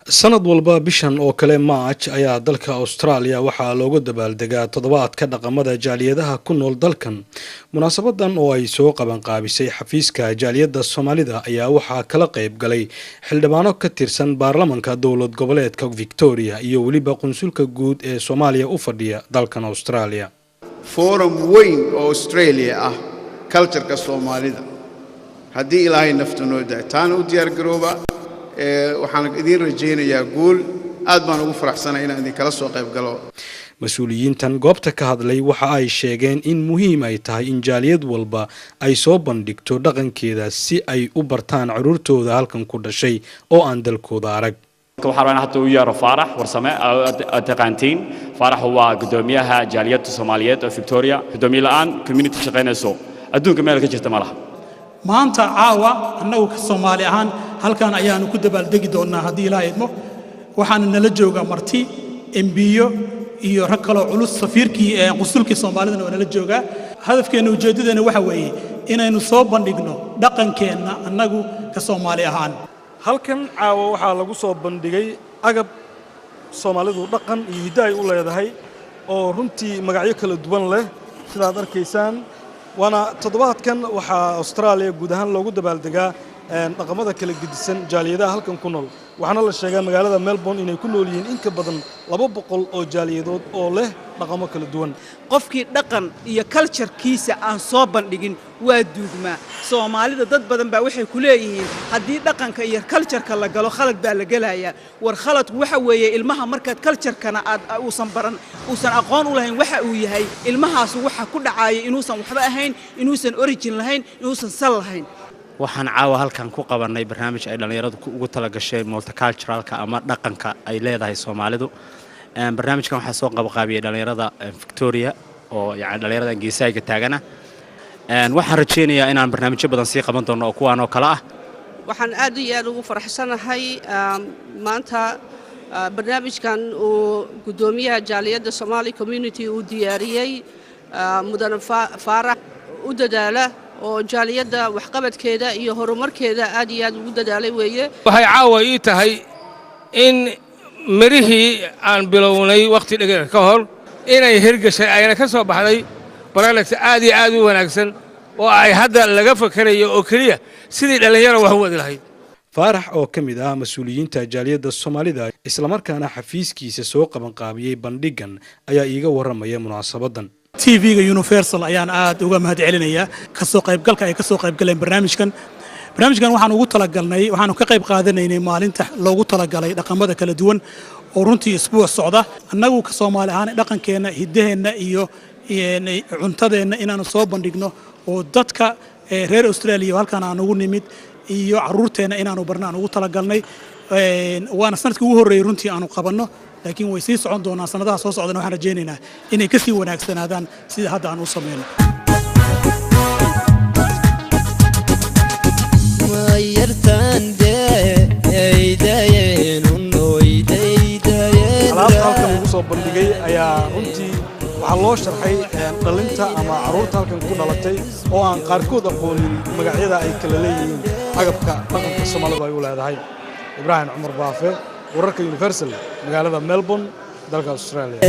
Sanad walba bishan oo kale, March, ayaa dalka Australia waxaa looga dabaaldegaa toddobaadka dhaqamada jaaliyadaha ku nool dalkan. Munaasabadan oo ay soo qabanqaabisay xafiiska jaaliyadda Soomaalida ayaa waxaa kala qayb galay xildhibaano ka tirsan baarlamanka dowlad goboleedka Victoria iyo weliba qunsulka guud ee Soomaaliya u fadhiya dalkan Australia. Forum weyn oo Australia ah, culture-ka Soomaalida, haddii Ilaahay naftu noo daay, taana u diyaargarooba. Waxaan idiin rajaynayaa guul. Aad baan ugu faraxsanay inaan idinkala soo qayb galo. Mas-uuliyiintan goobta ka hadlay waxa ay sheegeen in muhiim ay tahay in jaaliyad walba ay soo bandhigto dhaqankeeda si ay u bartaan caruurtooda halkan ku dhashay oo aan dalkooda arag. Waxaan rabaa in hadda u yeero Faarax Warsame, aad taqaantiin. Faarax waa guddoomiyaha jaaliyadda Soomaaliyeed oo Victoria. Guddoomiye la'aan community shaqaynayso adduunka meel ka jirta ma laha. Maanta caawa annagu ka Soomaali ahaan halkan ayaanu ku dabaaldegi doonnaa haddii Ilaaha idmo. Waxaana nala jooga marti, MP-yo iyo rag kaloo culus. Safiirkii, qusulkii Soomaalidana waa nala joogaa. Hadafkeenna, ujeeddadeenna waxa weeye inaynu soo bandhigno dhaqankeenna annagu ka Soomaali ahaan. Halkan caawa waxaa lagu soo bandhigay agab Soomaalidu dhaqan iyo hiddo ay u leedahay oo runtii magacyo kala duwan leh, sidaad arkaysaan. Waana toddobaadkan waxaa Austraaliya guud ahaan loogu dabaaldegaa dhaqamada kala gedisan jaaliyadaha halkan ku nool. Waxaana la sheegaa magaalada Melbourne inay ku nool yihiin in ka badan 200 oo jaaliyadood oo leh dhaqamo kala duwan. Qofkii dhaqan iyo culture-kiisa aan soo bandhigin waa duugmaa. Soomaalida dad badan baa waxay ku leeyihiin haddii dhaqanka iyo culture-ka la galo, khalad baa la gelayaa. War, khaladku waxa weeye ilmaha markaad culture-kana aad uusan baran, uusan aqoon u lahayn waxa uu yahay, ilmahaas waxa ku dhacaya inuusan waxba ahayn, inuusan origin lahayn, inuusan sal lahayn. Waxaan caawa halkan ku qabannay barnaamij ay dhallinyaradu ugu talagashay multicultural-ka ama dhaqanka ay leedahay Soomaalidu. Barnaamijkan waxaa soo qabaqaabiyey dhallinyarada Victoria oo yani dhallinyarada geesahayga taagana. Waxaan rajaynayaa inaan barnaamijyo badan sii qaban doono oo kuwaan oo kale ah. Waxaan aad iyo aad ugu faraxsanahay maanta barnaamijkan uu guddoomiyaha jaaliyadda Somali Community uu diyaariyey, mudane Faarax, u dadaala oo jaaliyadda waxqabadkeeda iyo horumarkeeda aad iyo aad ugu dadaalay weeye. Waxay caawa ii tahay in mirihii aan bilownay wakhti dhegeer ka hor inay hirgashay, ayna ka soo baxday barnaamij aad iyo aad u wanaagsan oo ay hadda laga fakerayo oo keliya sidii dhallinyaro wax u wadi lahayd. Faarax oo ka mid ah mas-uuliyiinta jaaliyadda Soomaalida, islamarkaana xafiiskiisa soo qabanqaabiyey bandhigan, ayaa iiga warramaya munaasabaddan. TV-ga Universal ayaan aad uga mahad celinayaa kasoo qaybgalka ay kasoo qaybgaleen barnaamijkan. Barnaamijkan waxaan ugu talagalnay, waxaanu ka qayb qaadanaynay maalinta loogu talagalay dhaqamada kala duwan oo runtii isbuuc socda. Annagu ka Soomaali ahaan dhaqankeenna, hiddaheenna iyo cuntadeenna inaanu soo bandhigno oo dadka reer Australia halkaan aan ugu nimid iyo caruurteenna inaanu barno aan ugu talagalnay. Waana sanadkii ugu horreeyey runtii aanu qabanno, laakiin way sii socon doonaan sanadaha soo socdana. Waxaan rajaynaynaa inay kasii wanaagsanaadaan sida hadda aan u samayno. Alaabta halkan lagu soo bandhigay ayaa runtii waxaa loo sharxay dhalinta ama carruurta halkan ku dhalatay oo aan qaarkood aqoonin magacyada ay kala leeyihiin agabka dhaqanka Soomaalidu ay u leedahay. Ibraahim Cumar Baafe, wararka Universal, magaalada Melbourne, dalka Australia.